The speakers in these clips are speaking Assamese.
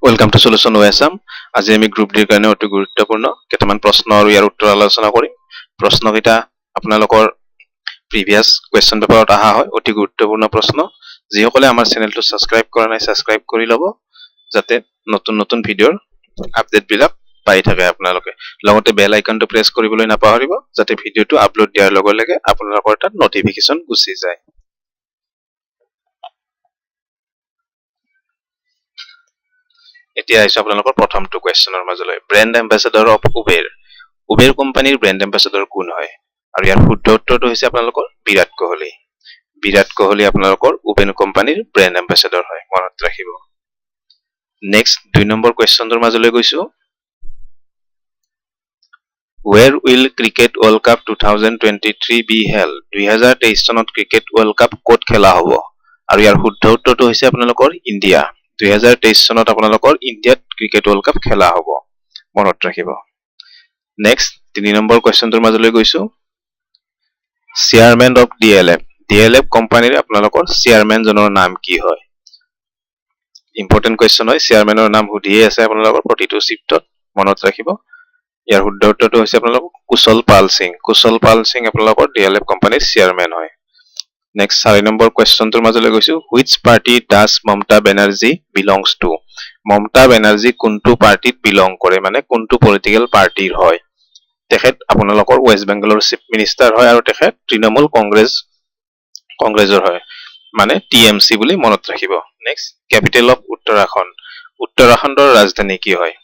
Welcome to Solution Assam. আজি আমি গ্ৰুপ ডিৰ কাৰণে অতি গুৰুত্বপূৰ্ণ কেইটামান প্ৰশ্ন আৰু ইয়াৰ উত্তৰ আলোচনা কৰিম। প্ৰশ্নকেইটা আপোনালোকৰ প্ৰিভিয়াছ কুৱেশ্যন পেপাৰত অহা হয়, অতি গুৰুত্বপূৰ্ণ প্ৰশ্ন। যিসকলে আমাৰ চেনেলটো ছাবস্ক্ৰাইব কৰা নাই, ছাবস্ক্ৰাইব কৰি ল'ব, যাতে নতুন নতুন ভিডিঅ'ৰ আপডেটবিলাক পাই থাকে আপোনালোকে। লগতে বেল আইকনটো প্ৰেছ কৰিবলৈ নাপাহৰিব, যাতে ভিডিঅ'টো আপলোড দিয়াৰ লগে লগে আপোনালোকৰ তাত নটিফিকেশ্যন গুচি যায়। এতিয়া আহিছো আপোনালোকৰ প্ৰথমটো কুৱেশ্যনৰ মাজলৈ। Brand ambassador of Uber. Uber কোম্পানীৰ ব্ৰেণ্ড এম্বেচাডৰ কোন হয়? আৰু ইয়াৰ শুদ্ধ উত্তৰটো হৈছে আপোনালোকৰ বিৰাট কোহলি। বিৰাট কোহলি আপোনালোকৰ উবেৰ কোম্পানীৰ ব্ৰেণ্ড এম্বেচাডৰ হয়, মনত ৰাখিব। নেক্সট 2 নম্বৰ কুৱেশ্যনটোৰ মাজলৈ গৈছো। Where will Cricket World Cup 2023 be held? 2023 চনত ক্ৰিকেট ৱৰ্ল্ড কাপ ক'ত খেলা হ'ব? আৰু ইয়াৰ শুদ্ধ উত্তৰটো হৈছে আপোনালোকৰ ইণ্ডিয়া। 2023 চনত আপোনালোকৰ ইণ্ডিয়াত ক্ৰিকেট ৱৰ্ল্ড কাপ খেলা হ'ব, মনত ৰাখিব। নেক্সট 3 নম্বৰ কুৱেশ্যনটোৰ মাজলৈ গৈছো। Chairman of DLF. DLF কোম্পানীৰ আপোনালোকৰ চেয়াৰমেনজনৰ নাম কি হয়? ইম্পৰ্টেণ্ট কুৱেশ্যন হয়। চেয়াৰমেনৰ নাম সুধিয়ে আছে আপোনালোকৰ প্ৰতিটো শ্বিফ্টত, মনত ৰাখিব। ইয়াৰ শুদ্ধ উত্তৰটো হৈছে আপোনালোকৰ কুশল পাল সিং। কুশল পাল সিং আপোনালোকৰ ডিএলএফ কোম্পানীৰ চেয়াৰমেন হয়। নেক্সট 4 নম্বৰ কুৱেশ্যনটোৰ মাজলৈ গৈছো। Which party does Mamata Banerjee belongs to? Mamata Banerjee কোনটো পাৰ্টিত বিলং কৰে, মানে কোনটো পলিটিকেল পাৰ্টিৰ হয়? তেখেত আপোনালোকৰ ৱেষ্ট বেংগলৰ চিফ মিনিষ্টাৰ হয় আৰু তেখেত তৃণমূল কংগ্ৰেছৰ হয়, মানে টিএমচি বুলি মনত ৰাখিব। Next, capital of Uttarakhand. উত্তৰাখণ্ডৰ ৰাজধানী কি হয়?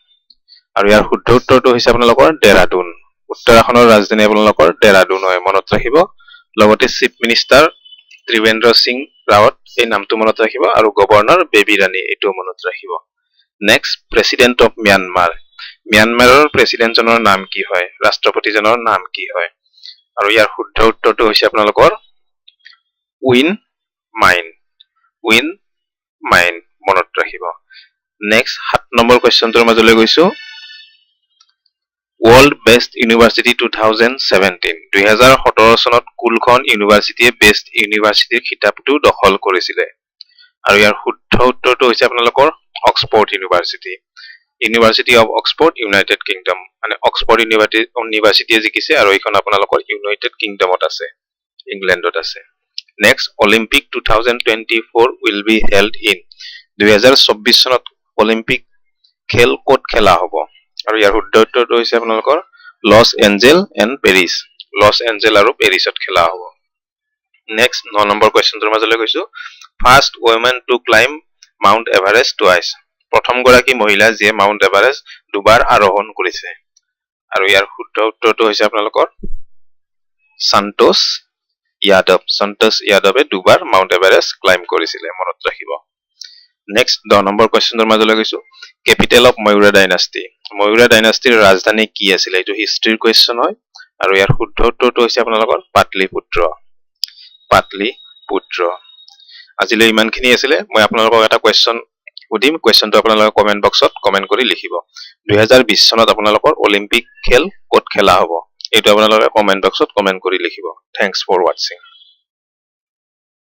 আৰু ইয়াৰ শুদ্ধ উত্তৰটো হৈছে আপোনালোকৰ ডেৰাডুন। উত্তৰাখণ্ডৰ ৰাজধানী আপোনালোকৰ ডেৰাডুন হয়, মনত ৰাখিব। লগতে চিফ মিনিষ্টাৰ ত্ৰিবেন্দ্ৰ সিং ৰাৱত, এই নামটো মনত ৰাখিব আৰু গভৰ্ণৰ বেবী ৰাণী, এইটোও মনত ৰাখিব। Next, president of Myanmar. ম্যানমাৰৰ প্ৰেচিডেণ্টজনৰ নাম কি হয়? ৰাষ্ট্ৰপতিজনৰ নাম কি হয়? আৰু ইয়াৰ শুদ্ধ উত্তৰটো হৈছে আপোনালোকৰ উইন মাইন। উইন মাইন, মনত ৰাখিব। নেক্সট 7 নম্বৰ কুৱেশ্যনটোৰ মাজলৈ গৈছো। World Best University 2017। 2017 চনত কোনখন ইউনিভাৰ্চিটিয়ে বেষ্ট ইউনিভাৰ্চিটিৰ খিতাপটো দখল কৰিছিলে? আৰু ইয়াৰ শুদ্ধ উত্তৰটো হৈছে আপোনালোকৰ Oxford university, university of Oxford, United kingdom. মানে অক্সফৰ্ড ইউনিভাৰ্চিটিয়ে জিকিছে আৰু এইখন আপোনালোকৰ ইউনাইটেড কিংডমত আছে, ইংলেণ্ডত আছে। Next, Olympic 2024 will be held in. 2024 চনত অলিম্পিক খেল ক'ত খেলা হ'ব? আৰু ইয়াৰ শুদ্ধ উত্তৰটো হৈছে আপোনালোকৰ loss Angel and Paris. Loss Angel আৰু পেৰিছত খেলা হ'ব। নেক্সট 9 নম্বৰ কুৱেশ্যনটোৰ মাজলৈ গৈছো। First women to climb Mount Everest twice. প্ৰথমগৰাকী মহিলা যিয়ে মাউণ্ট এভাৰেষ্ট দুবাৰ আৰোহণ কৰিছে। আৰু ইয়াৰ শুদ্ধ উত্তৰটো হৈছে আপোনালোকৰ সন্তোষ যাদৱ। সন্তোষ যাদৱে দুবাৰ মাউণ্ট এভাৰেষ্ট ক্লাইম্ব কৰিছিলে, মনত ৰাখিব। নেক্সট 10 নম্বৰ কুৱেশ্যনটোৰ মাজলৈ গৈছো। Capital of Maurya dynasty. Maurya ডাইনাষ্টিৰ ৰাজধানী কি আছিলে? এইটো হিষ্ট্ৰীৰ কুৱেশ্যন হয় আৰু ইয়াৰ শুদ্ধ উত্তৰটো হৈছে আপোনালোকৰ পাটলিপুত্ৰ। পাটলিপুত্ৰ। আজিলৈ ইমানখিনি আছিলে। মই আপোনালোকক এটা কুৱেশ্যন সুধিম। কুৱেশ্যনটো আপোনালোকে কমেণ্ট বক্সত কমেণ্ট কৰি লিখিব। 2020 চনত আপোনালোকৰ অলিম্পিক খেল ক'ত খেলা হ'ব? এইটো আপোনালোকে কমেণ্ট বক্সত কমেণ্ট কৰি লিখিব। Thanks for watching.